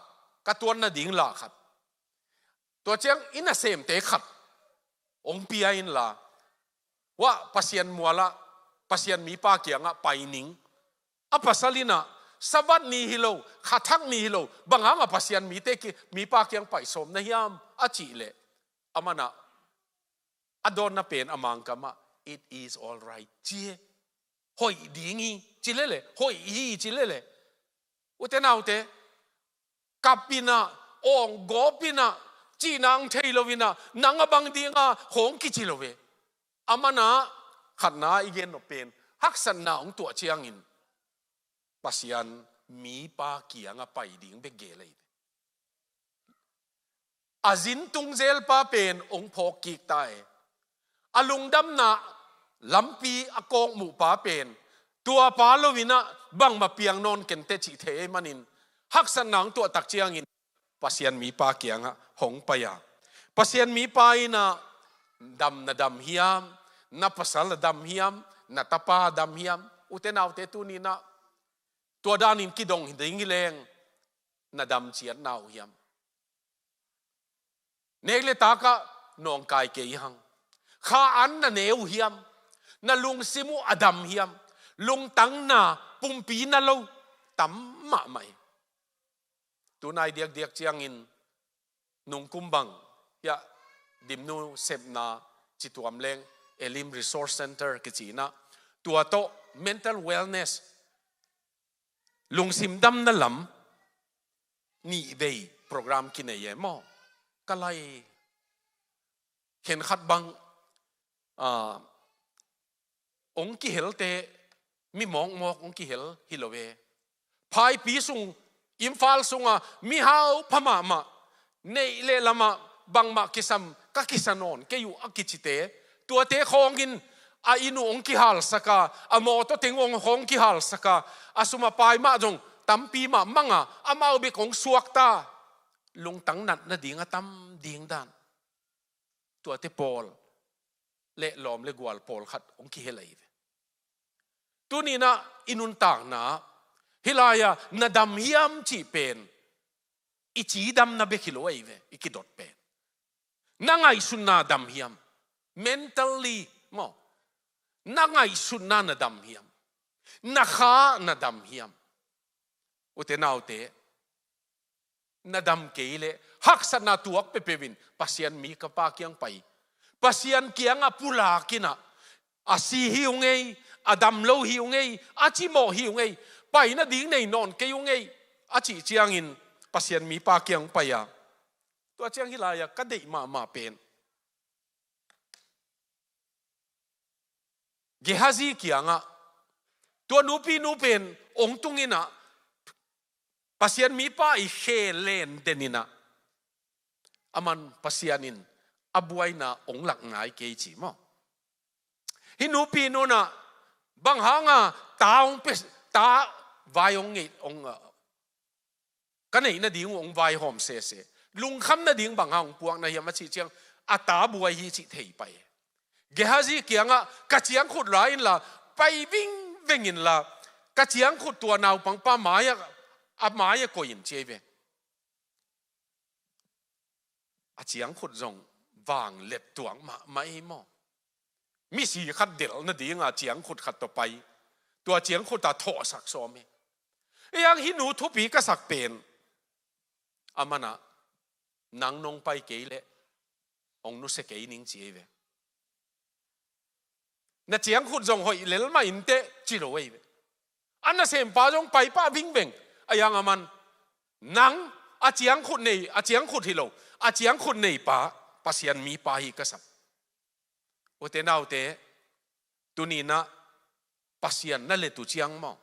ka tuan nading la khat, tua ciang i nasemte khat hong pia inla, huah Pasian mualah, Pasian mipa kiangah pai ning. A pasal in ah, Sabbath ni hi lo, khathak ni hi lo, bang hang a Pasian mite ki, mipa kiang pai sawm na hiam a cih leh, aman ah, a dawnna pen a Mangkam ah, "It is all right," ci e. Hoih ding hi, ci lele, hoih hi, ci lele. Ute naute, kap in ah, awng gawp in ah, cihna hong thei lo in ah, nang a bang ding a, hong kici lo ve. Aman ah, khatna i gen nop pen, haksatna hong tuah ciangin, Pasian mipa kiang a pai ding bek gel ei. A zin tung zel pa pen hong phawk kik ta e. A lungdamna lampi a kawkmuh pa pen, tua pa lo in ah bangmah piang nawn ken teh cih thei ahih manin, haksatna hong tuah tak ciangin Pasian mipa kiang ah hong pai a. Pasian mipa in ah, "Dam na dam hiam, na pasal a dam hiam, na tapa a dam hiam?" Ute naute, tuni in ah, tua danin kidong ding hi leng, na dam ciat na uh hiam? Nek le tak ah nawngkai kei hang. Kha an na ne uh hiam? Na lungsim uh a dam hiam? Lungtang na, pumpi na lo, tam mahmah hi. Tunai diakdiak ciangin, nungkum bang, hiah, Dimnu sepna, cituam leng, Elim Resource Center kici in ah, tua tawh mental wellness, lungsim damna lam, nih vei program kinei e maw. Ka lai, khenkhat bang, ah, hong kihelte, mi mawkmawk hong kihel hi lo e. Phaipi sung, Imphal sungah mihau pha mahmah, neih le lamah bangmah kisam, ka kisa nawn kei uh a kicite, tuate khawngin a inn uh hong kihalsak a, a mawtaw teng hong, hong kihalsak a, a sum a pai mah zong tampi mah mang a, amau bek hong suakta, lungtang nat nading a tam ding dan. Tuate pawl le lawm le gual pawlkhat hong kihel ahi ve. Tuni in ah i nuntakna, hih lai-ah na dam hiam cih pen, i cidamna bek hi lo ahi ve, i kidot pen. Na ngaihsutna dam hiam? Mentally maw? Na ngaihsutna na dam hiam? Na kha na dam hiam? Ute naute, na dam kei leh, haksatna tuak peuhpeuh in Pasian mipa kiang pai. Pasian kiangah pulak in ah, "A si hi ung ei, a dam lo hi ung ei, a cimawh hi ung ei, pai nading nei nawn kei ung ei," a cih ciangin Pasian mipa kiang pai a. Tua ciang hih lai-ah ka deih mahmah pen, Gehazi kiangah, tua nupinu pen hong tung in ah, Pasian mipa i khe len den in ah, aman Pasian in a buaina hong lak nai kei ci maw. Hih nupinu in ah, "Bang hang a ta hong pe, ta vai hong ngei, hong, ah, ka neih nading uh hong vaihawm sese, lungkham nading bang hang hong puak na hiam?" a cih ciang, a ta buai hi cih thei pai. Gehazi kiangah, "Ka ciangkhut la inla, pai vingveng inla, ka ciangkhut tua naupangpa mai-ah, a mai-ah koih in," ci ahi ve. A ciangkhut zong vanglet tuak mahmah ei maw. Misi khat delh nadinga ciangkhut khat tawh pai, tua ciangkhut a thawhsak sawm hi. Ei ang, hih nu thupi ka sak pen, aman ah, "Nang nong pai kei leh hong nusia kei ning," ci ahi ve. "Na ciangkhut zong hoih lel mah inteh," ci lo ahi ve. A nasempa zong pai pah vingveng. Ei ang, aman, "Nang a ciangkhut nei, a ciangkhut hi lo, a ciangkhut neipa Pasian mipa hi ka sam." Ute naute, tuni in ah Pasian na let uh ciang maw,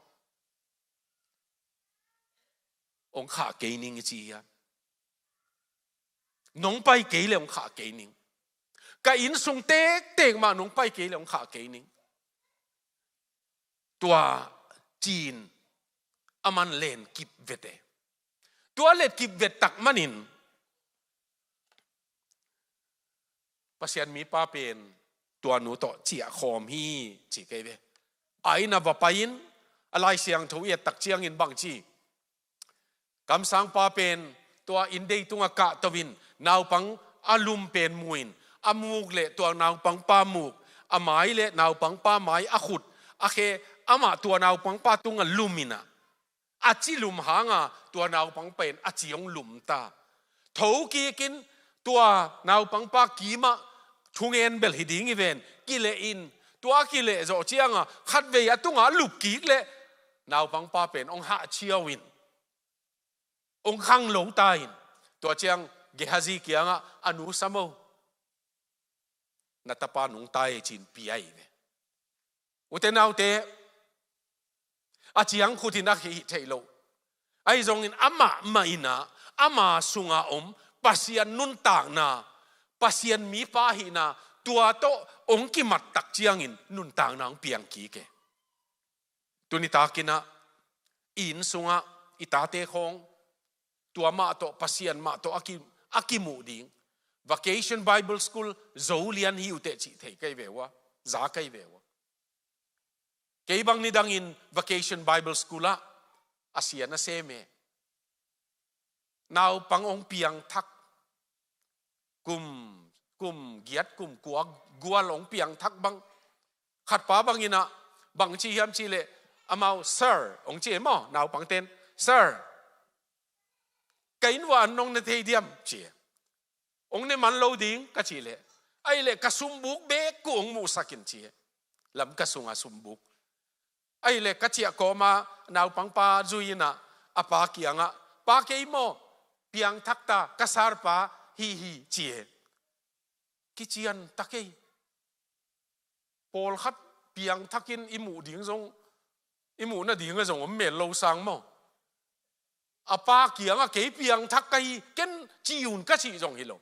"Hong khah kei ning," i ci hiam? "Nong pai kei leh hong khah kei ning. Ka innsung tektek mah nong pai kei leh hong khah kei ning." Tua ci-in aman len kip vete. Tua let kip vet tak manin, Pasian mipa pen tua nu tawh ciahkhawm hi ci kei ve. A inn ah va pai-in, a Lai Siangtho i et tak ciangin bang ci, kamsangpa pen tua inn dei tungah kahto-in, naupang a lum pen mu-in, a muk le tua naupangpa muk, a mai le naupangpa mai, a khut, a khe, amah tua naupangpa tungah lum in ah, a ci lum hangin tua naupang pen a ci hong lum ta. Tho kikin tua naupangpa kimah thungen bel hi ding hi ven, kileh in, tua kileh zawh ciangin khatvei a tungah a lup kik leh naupangpa pen hong hahciau in, hong khanglo ta in. Tua ciang Gehazi kiangah, "A nu Samo, na tapa nungta hi," ci-in pia hi ve. Ute naute, a ciangkhut in a hih theih loh, ahi zongin amah mah in ah, ama sungah om Pasian nuntakna, Pasian mipa hihna, tua tawh hong kimat tak ciangin nuntakna hong piang kik e. Tuni takin ah i inn sungah i tate khawng tua mah tawh, Pasian mah tawh a ki, a kimuh ding. Vacation Bible School zo lian hi uh teh cih thei kei ve uh a, za kei ve uh a. Kei bang nidangin Vacation Bible School ah a sia na sem e. Naupang hong piangthak, kum, kum giat, kum kua gual hong piangthak bang, khatpa bang in ah, bang ci hiam cih leh, amau, "Sir," hong ci e maw, naupangte'n, "Sir, ka inn uah an nong ne thei diam?" ci e. "Hong ne man lo ding," ka cih leh, "Ahih leh ka sumbuk bek uh hong muhsak in," ci e. Lamka sunga sumbuk. Ahih leh ka ciah kawma naupangpa zui in ah, a pa kiangah, "Pa, kei maw, piangthak ta, ka sarpa hi hi," ci e. Kician ta kei. Pawlkhat piangthakin i muh ding zong, i muh nading a zong om mel lo sang maw. A pa kiangah, "Kei piangthak ka hi, ken ci un," ka cih zong hi lo.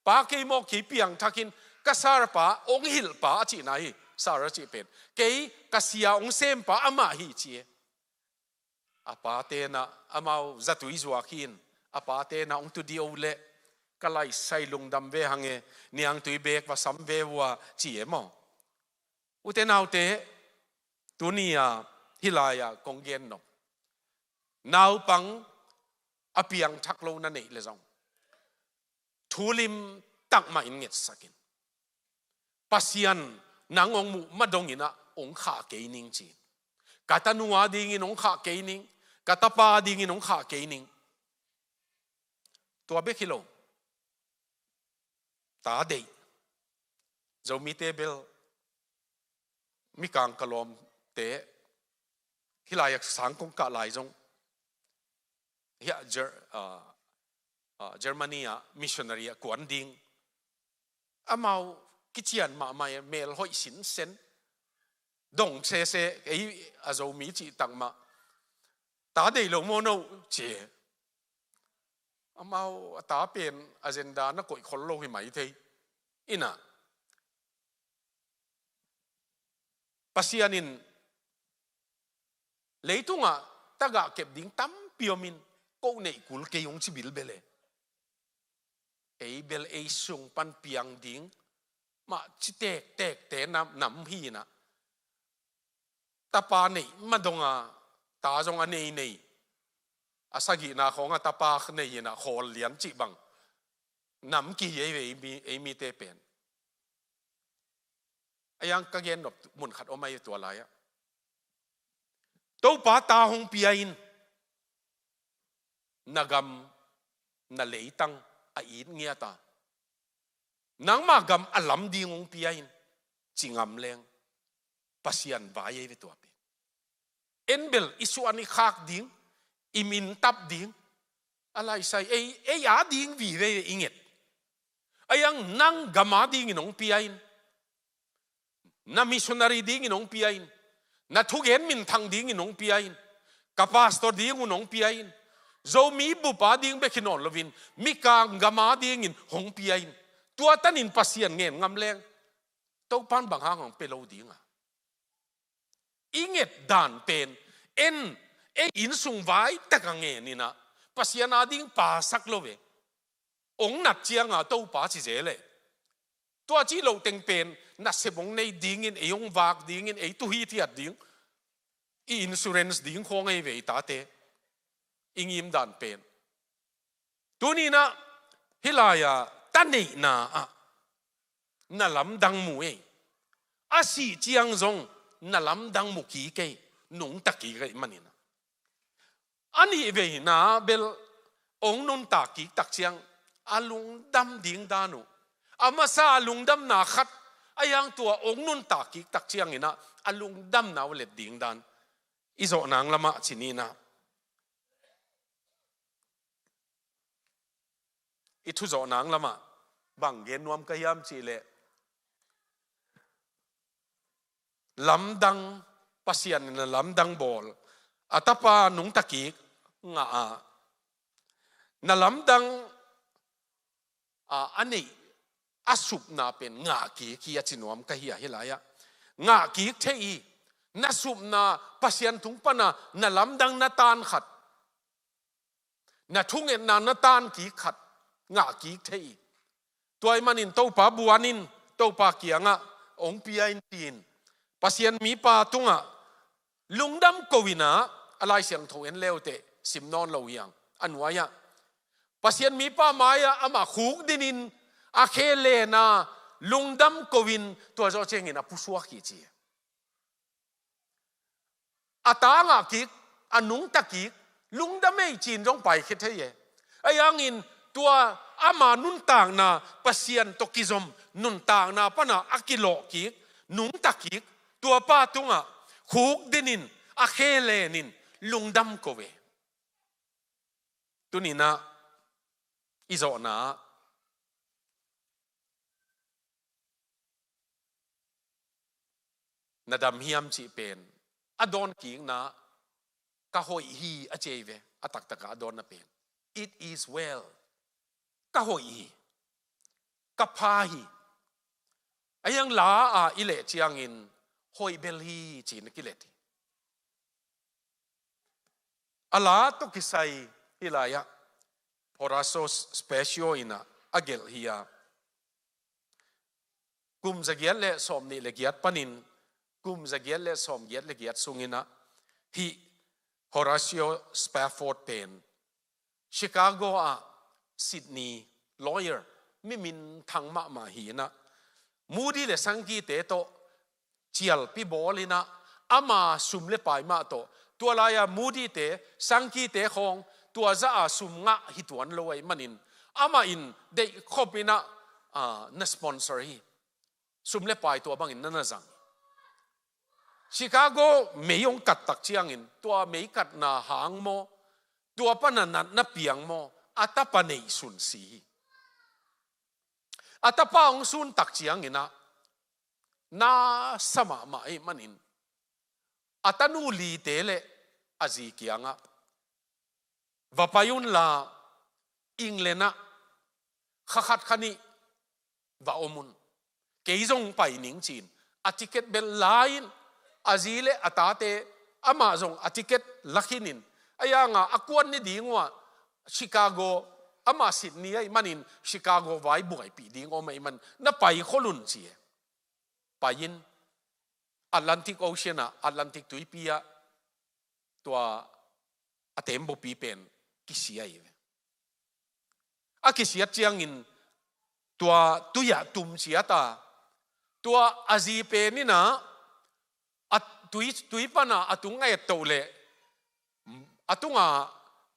"Pa, kei maw, kei piangthakin ka sarpa, hong hilhpa," a cihna hi, sar a cih pen, "Kei ka sia hong sempa amah hi," ci e. A pate'n ah, amau zatui zuak hi in, a pate'n ah, "Hong tu dih o leh, ka laisai lungdam ve hang e, niangtui bek va sam ve uh a," ci e maw. Ute naute, tuni-a hih lai-ah kong gen nop, naupang a piangthak lo na neih leh zong, thulim takmah in ngetsak in. "Pasian, nang hong muh ma dongin ah hong khah kei ning," ci. "Ka tanu a dingin hong khah kei ning, ka tapa a dingin hong khah kei ning." Tua bek hi lo. Ta deih. Zomite bel, mikang ka lawmte, hih lai-ah sang kong kah lai zong, hiah Ger-, ah, ah, Germany ah missionary ah kuan ding. Amau kician mahmah e, mel hoih sinsen. Dong sese, ei a Zomi cih tak mah. "Ta deih lo maw no?" ci e. Amau a ta pen agenda na koih khol lo hi mai thei. Inah, Pasian in leitungah tagah kep ding tampi om in, "Ko neih kul kei," hong ci bilbel e. Ei bel ei sung pan piang ding mah ci tektekte nam, nam hi inah. Tapa neih ma dong a, ta zong a nei nei, a sagihna khawng a tapa nei inah khawl lian cih bang nam kihi ei ve, ei mi, ei mite pen. A yang ka gen nop mun khat om ahi, tua lai-ah, "Topa, ta hong pia in. Na gam, na leitang a it ngiat a, nangma gam a lam ding hong pia in," ci ngam leng, Pasian vai ahi ve tua pen. En bel i suan i khak ding, i min tap ding, a laisai, ei, ei a ding vive i nget. A yang, "Nang gam a dingin hong pia in. Na missionary dingin hong pia in. Na thugen minthang dingin hong pia in. Ka pastor ding un hong pia in. Zomi bup a ding bek hi nawn loin, mikang gam a dingin hong pia in." Tua tanin Pasian ngen ngam leng, Topan bang hang hong pia lo ding a? I nget dan pen, en, ei innsung vai tak a ngen inah, Pasian a ding pasak lo ve. Hong nat ciang a Topa ci zel e. Tua cih loh teng pen, nasep hong nei dingin, ei hong vak dingin, ei tu hithiat ding, i insurance ding khawng ahi ve i tate, i ngim dan pen. Tuni inah, hih lai-ah ta neihna ah na lamdang mu ei. A sih ciang zong na lamdang mu kik ei. nungta kik ahih manin. A nih veina bel ong nuntak kik tak ciang a lungdam ding dan uh, a masa a lungdamna khat a hiang tua ong nuntak kik tak ciangin ah a lungdamna uh let ding dan i zawh nang lamah ci ni in ah. I thuzawh nang lamah bang gen nuam ka hiam cih leh, lamdang, Pasian in a lamdang bawl, a tapa nungta kik ngah a, na lamdang a, a neih a supna pen ngah kik hi a ci nuam ka hi a, hi lai-ah ngah kik thei hi. Na supna, Pasian tung pana na lamdang na tan khat, na thungetna na tan kik khat ngah kik thei hi. Tua ahih manin Topa buan in, Topa kiangah ong pia in ci-in Pasian mipa tungah lungdam ko in ah, a Lai Siangtho en leuteh sim nawn lo hi hang, a nuai-ah Pasian mipa mai-ah amah khukdin in a khe len a, lungdam ko in tua zawh ciangin a pusuak hi ci. A ta ngah kik, a nungta kik, lungdam ei ci-in zong paikhia thei e. Ahi hangin tua ama nuntakna, Pasian tawh kizom nuntakna pana a kilawh kik, nungta kik, tua pa tungah khukdin in, a khe len in, lungdam ko e. Tuni in ah i zawhna ah na dam hiam cih pen a dawnkikna, ka hoih hi a ci ei ve, a taktakah a dawnna pen, "It is well." Ka hoih hi, ka pha hi. Ahi hang la-ah i leh ciangin hoih bel hi ci-in a kilet hi. A la tawh kisai hi lai-ah Horatio Spafford in ah a gelh hi a, kum zagiat le sawmnih le giat panin kum zagiat le sawmgiat le giat sungin ah hih Horatio Spafford pen Chicago ah Sydney lawyer, mi minthang mahmah hi in ah, Moody le Sankey te tawh cialpi bawl in ah, ama sum le pai mah tawh, tua lai-a Moody te, Sankey te khawng tua zah a sum ngah hi tuan lo ahih manin, amah in deih khop in ah, ah, na sponsor hi. Sum le pai tua bangin na na zang. Chicago mei hong kat tak ciangin, tua mei katna hang maw, tua pana natna piang maw, a tapa neihsun si hi. A tapa hong sun tak ciangin ah, na sa mahmah ahih manin, a tanu lite le a zi kiangah, "Va pai unla, England ah kha khat kha nih va om un. Kei zong pai ning," ci-in a ticket bel la in, a zi le a tate, amah zong a ticket la khinin, ahi hang a kuan ni ding uh ah Chicago, amah Sydney ahih manin Chicago vai buaipih ding om ahih manin, "Na pai khol un," ci e. Pai in, Atlantic Ocean ah, Atlantic tuipi ah tua a tembaw pi pen kisia hi ve. A kisiat ciangin tua tui ah tum ciat a, tua a zi pen in ah, a tui, tui pana a tung a et toh leh, a tungah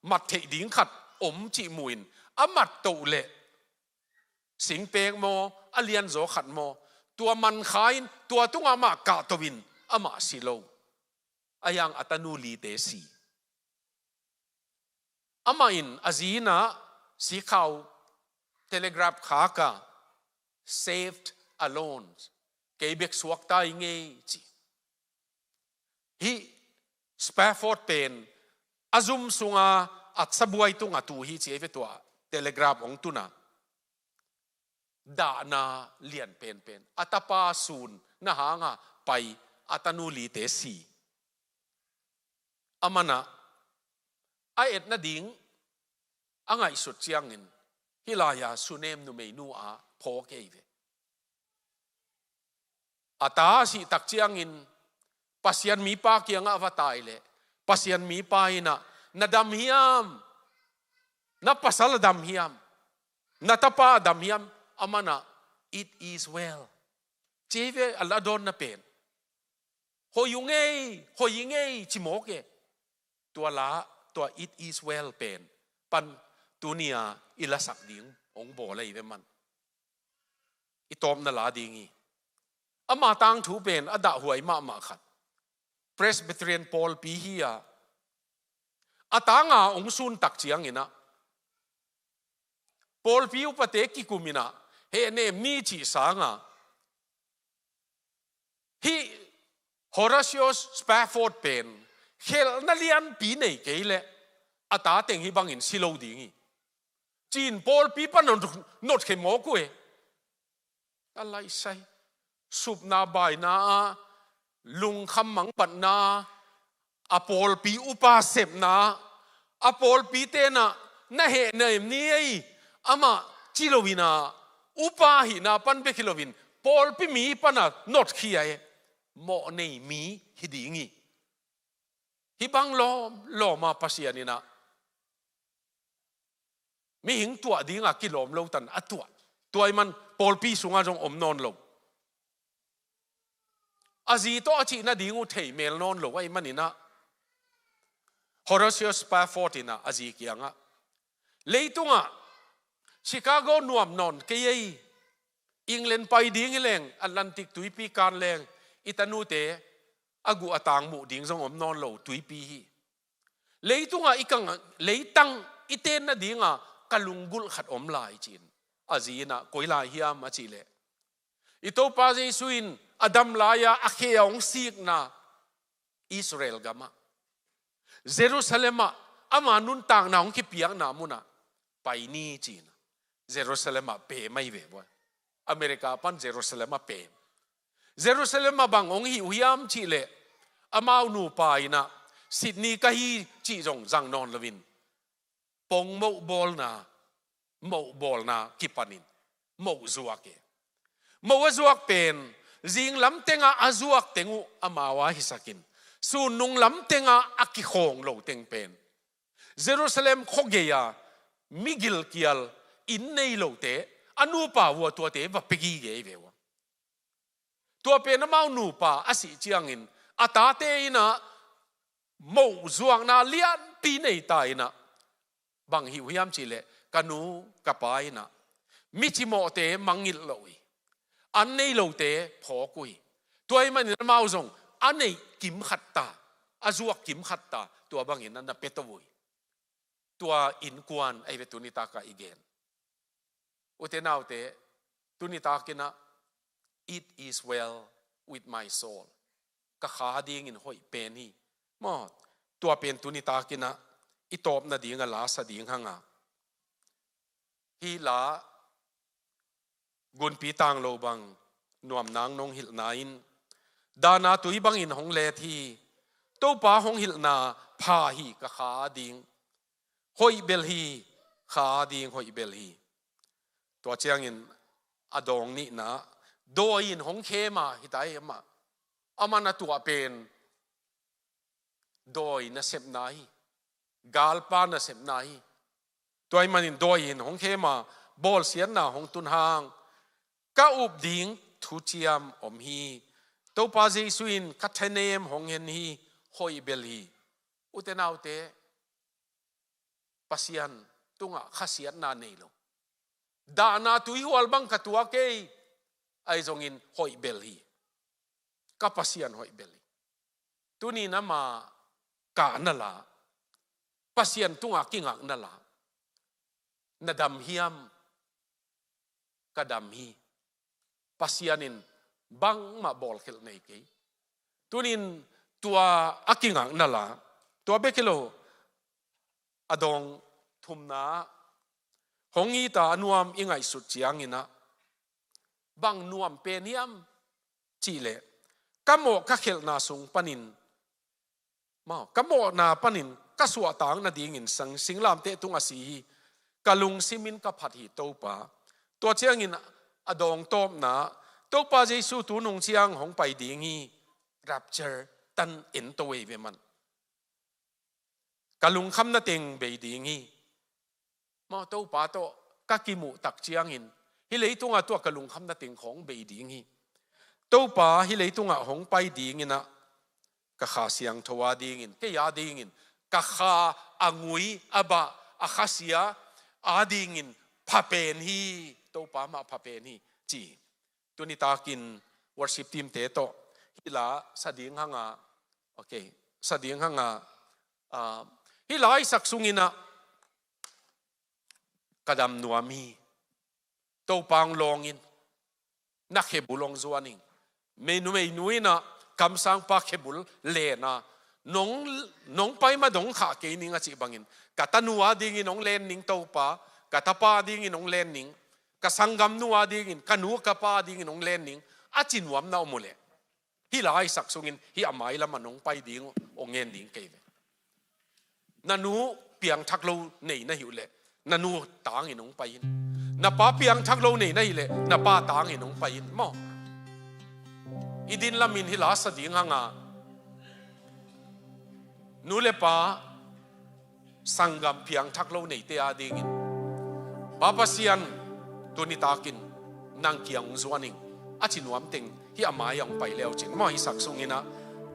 mat theih ding khat om cih mu-in, a mat toh leh singpek maw, a lianzaw khat maw, tua man kha in, tua tungah amah kahto in, amah si lo. Ahi hang a tanu lite si. Amah in a zi in ah sikhau telegraph khak a, "Saved alone. Kei bek suakta ing ei," ci. Hih Spafford pen a zum sunga a sabuai tungah tu hi ci ei ve, tua telegraph hong tun a. Dahna lian penpen. A tapa sun na hang a pai, a tanu lite si. Aman ah a et nading a ngaihsut ciangin, hih lai-a Sunem numeinu ah phawk ei ve. A ta a sih tak ciangin Pasian mipa kiangah va tai leh, Pasian mipa in ah, "Na dam hiam? Na pasal a dam hiam? Na tapa a dam hiam?" Aman ah, "It is well," ci ei ve, a la dawnna pen. Hoih uh ngei, hoih i ngei ci mawk e. Tua la, tua "It is well" pen pan tuni-a i lasak ding hong bawl ahi ve man. I tawpna la ding hi. Ama tangthu pen a dahhuai mahmah khat, Presbyterian pawlpi hi a, a tanga hong sun tak ciangin ah, pawlpi upate kikum in ah, hehnem ni cih sanga, hih Horatio Spafford pen khelhna lianpi nei kei leh a ta teng hih bangin si lo ding hi, ci-in pawlpi pan notkhia mawk uh e. A laisai, supna baina ah, lungkham mangbatna, a pawlpi upa sepna, a pawlpi tenah na hehnem ni ei, amah ci lo-in ah, upa hihna pan bek hi lo-in pawlpi mi panah notkhia e. Mawh nei mi hi ding hi. Hih bang lawmlawm a Pasian in ah mihing tuah dingah kilawm lo tan a tuah. Tua ahih man pawlpi sungah zong om nawn lo. A zi tawh a cih nading uh thei mel nawn lo ahih manin ah, Horatio Spafford in ah a zi kiangah, "Leitungah Chicago nuam nawn kei ei, England pai ding hi leng, Atlantic tuipi kan leng, i tanute a guh a tang muh ding zong om nawn lo tuipi hi. Leitungah i kang, leitang i ten nadinga ka lunggulh khat om lai," ci-in a zi in ah, "Koi lai hiam?" a cih leh, "I Topa Jesu in a dam lai-a a khe a hong sikna Israel gamah, Jerusalem ah ama nuntakna hong kipiakna munah pai ni," ci-in ah Jerusalem ah pem ahi ve bua. America pan Jerusalem ah pem. Jerusalem ah bang hong hih uh hiam cih leh, amau nupa in ah Sydney ka hi cih zong zang nawn lo-in, pong moh bawlna, moh bawlna kipanin moh zuak e. Moh a zuak pen, zing lam tengah a zuak teng uh amau a hisakin, sun nung lam tengah a kikhawng lo teng pen, Jerusalem khuagei-a mi gilkial, inn nei lote, a nupa uh a tuate va pia gige hi ve uh a. Tua pen amau nupa a sih ciangin, a tate in ah moh zuakna lianpi nei ta in ah, bang hih uh hiam cih leh, ka nu ka pa in ah mi cimawhte mangngilh lo uh hi, an nei lote phawk uh hi. Tua ahih manin amau zong a neih kim khat ta, a zuak kim khat ta, tua bangin ah na pia to uh hi. Tua innkuan ahi ve tuni takah i gen. Ute naute, tuni takin ah, "It is well with my soul." Ka kha dingin hoih pen hi. Maw, tua pen tuni takin ah i tawpna ding a lasa ding hang a. Hih la gunpi tang lo bang nuam nang nong hilhna in, dahna tui bangin hong let hi. Topa hong hilhna pha hi, ka kha ding hoih bel hi, kha ding hoih bel hi. Tua ciangin a dawng nihna, dawi in hong khem a, hita hi amah. Amah na tuah pen dawi nasepna hi, galpa nasepna hi. Tua ahih manin dawi in hong khem a, bawlsiatna hong tun hang, ka up ding thuciam om hi. Topa Jesu in ka thanem hong hen hi, hoih bel hi. Ute naute, Pasian tungah khasiatna nei lo, dahna tuihual bang ka tuak ei, ahi zongin hoih bel hi. Ka Pasian hoih bel hi. Tuni-in ama kahna la, Pasian tungah kingakna la, na dam hiam? Ka dam hi. Pasian in bangmah bawlkhelh nei kei. Tuni-in tua a kingakna la, tua bek hi lo, a dawng thumna, hong it a nuam i ngaihsut ciangin ah, bang nuam pen hiam cih leh, ka mawh ka khelhna sung panin, maw, ka mawhna panin ka suahtak nadingin sang singlamteh tungah si hi. Ka lungsim in ka phat hi, Topa. Tua ciangin a dawng tawpna, Topa Jesu tu nung ciang hong pai ding hi. Rapture tan en to ei ve man. Ka lungkhamna teng bei ding hi. Maw, Topa tawh ka kimuh tak ciangin, hih leitungah tua ka lungkhamna teng khawng bei ding hi. Topa hih leitungah hong pai dingin ah, ka Kha Siangtho adingin, kei adingin, ka kha a ngui, a bah, a khasia adingin pha pen hi, Topa mah pha pen hi, ci hi. Tuni takin worship team te tawh hih la sa ding hanga, okay, sa ding hanga, ah, hih la i sak sungin ah ka dam nuam hi. Topa hong lawng in, na khebul hong zuan ing. Mei nu, mei nu in ah kamsangpa khebul len a, nong, nong pai ma dong khah kei ning a cih bangin, ka tanu adingin hong len ning Topa, ka tapa adingin hong len ning, ka sanggamnu adingin, ka nu ka pa adingin hong len ning, a ci nuam na om uh leh, hih la i sak sungin hih a mailam ah nong pai ding uh, hong ngen ding kei ve. Na nu piangthak lo nei na hi uh leh, na nu tangin hong pai in. Na pa piangthak lo nei na hi leh, na pa tangin hong pai in maw. I din lamin hih la sa ding hanga, nu le pa, sanggam piangthak lo neite adingin, Pa Pasian, tuni takin nang kiang hong zuan ing, a ci nuam teng hih a mai ah hong pai le uh cin maw, hih sak sungin ah